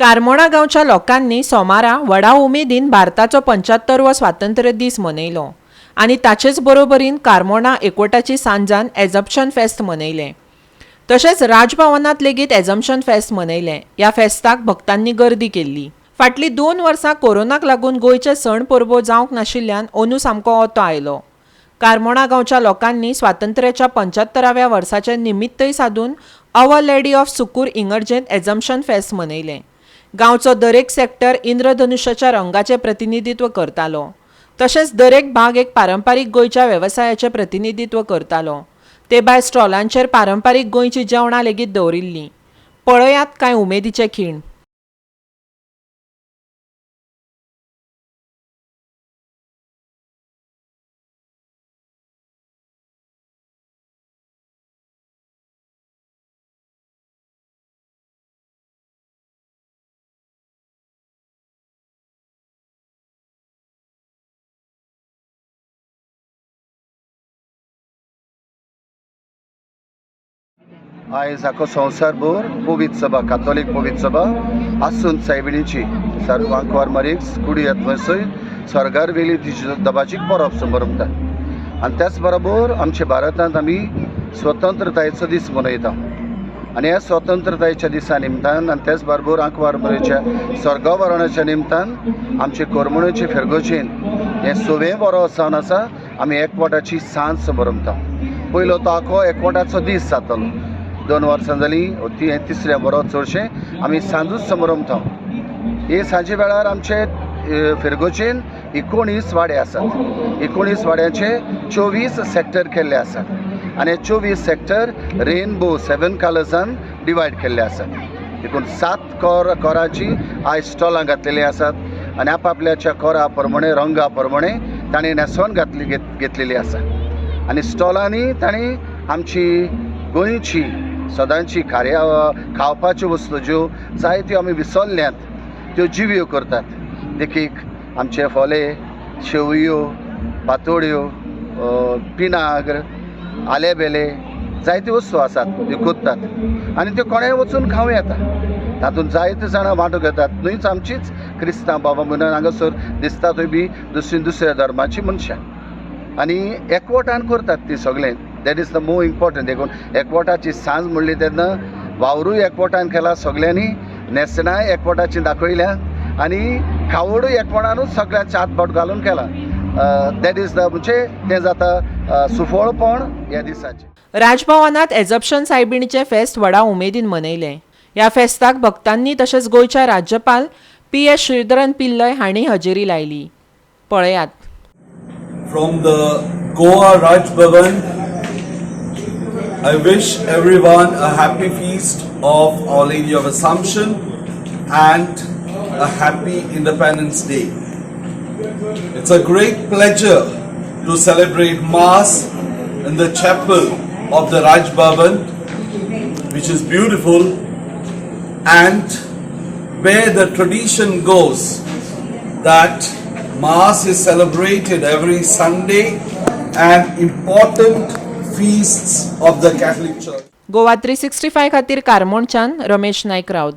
कार्मोणा गांवच्या लोकांनी सोमारा व्हडा उमेदीन भारताचो 75वो स्वातंत्र्य दीस मनयलो आनी ताचेच बरोबरीन कार्मोणा एकवटाची सांजान एजम्पशन फेस्त मनयलें. तशेंच राजभवनांत लेगीत एजम्पशन फेस्त मनयलें. ह्या फेस्ताक भक्तांनी गर्दी केल्ली. फाटलीं 2 वर्सां कोरोनाक लागून गोंयचे सण परबो जावंक नाशिल्ल्यान अंदू सामको ओतो आयलो. कार्मोणा गांवच्या लोकांनी स्वातंत्र्याच्या 75व्या वर्साचें निमित्तय सादून our lady of Sukur इगर्जेंत एजम्पशन फेस्त मनयलें. गांवचो दरेक सेक्टर इंद्रधनुष्याच्या रंगाचें प्रतिनिधित्व करतालो. तशेंच दरेक भाग एक पारंपारीक गोंयच्या वेवसायाचें प्रतिनिधित्व करतालो. ते भायर स्टॉलांचेर पारंपारीक गोंयचीं जेवणां लेगीत दवरिल्लीं. पळयात कांय उमेदीचे खीण. आयज आखो संवसारभर पवित्र सभा, कातोलीक पवित्र सभा आसून सायबिणीची सर्वांकवार मरीक्स कुडी थंयसर स्वर्गार वेली तिची दबाजीक परब संभ्रमता. आनी त्याच बरोबर आमच्या भारतांत आमी स्वतंत्रतायेचो दीस मनयता आनी ह्या स्वतंत्रतायेच्या दिसा निमतान आनी त्याच बरोबर आंकवार मरेच्या स्वर्गावरणाच्या निमतान आमचे करमणेचे फेरगोचेन हें सवें बरो जावन आसा आमी एकवटाची सांज संभ्रमता. पयलो तो आखो एकवटाचो दीस जातलो. 2 वर्सां जालीं ती हें तिसरें बरो चडशें आमी सांजूच संभ्रमता. हे सांजे वेळार आमचे फिरगोचेन 19 वाडे आसात. 19 वाड्याचे 24 सेक्टर केल्ले आसात आनी 24 सेक्टर रेनबो 7 कलर्सान डिवायड केल्ले आसात. एकूण 7 कोराची आयज स्टॉलां घातलेलीं आसात आनी आपापल्याच्या कोरा प्रमाणे रंगा प्रमाणे तांणी न्हेसवण घेतलेली आसा आनी स्टॉलांनी तांणी आमची गोंयची सदांची कार्या खावपाच्यो वस्तू ज्यो जायत्यो आमी विसरल्यात त्यो जिव्यो करतात. देखीक आमचे फोले, शेवयो, पातोळ्यो, पिनाग्र, आलेबेले जायत्यो वस्तू आसात त्यो करतात आनी त्यो कोणेय वचून खावं येता. तातूंत जायते जाणां वांटो घेतात. न्हूच आमचीच क्रिस्तांव बाबा म्हणून हांगासर दिसता थंय बी दुसऱ्या धर्माची मनशां आनी एकवटान करतात ती सगळें. That is the more important. देखून एकवटाची सांज म्हणली तेन्ना वावरूय एकवटान केला सगळ्यांनी, न्हेसणांय एकवटाची दाखयल्या आनी खावडूय एकवटानूच सगळ्यांचे हातबोट घालून केला. That is the म्हणजे तें जाता सुफळपण ह्या दिसाचें. राजभवनांत एजम्पशन सायबिणीचें फेस्त व्हडा उमेदीन मनयलें. ह्या फेस्ताक भक्तांनी तशेंच गोंयच्या राज्यपाल पी.एस. श्रीधरन पिल्लय हांणी हजेरी लायली. पळयात. From the Goa Raj Bhavan, I wish everyone a happy feast of Our Lady of Assumption and a happy Independence Day. It's a great pleasure to celebrate Mass in the chapel of the Raj Bhavan, which is beautiful and where the tradition goes that Mass is celebrated every Sunday and important feasts of the Catholic Church. Goa 365 खातीर कार्मोणच्यान रमेश नायक राऊत.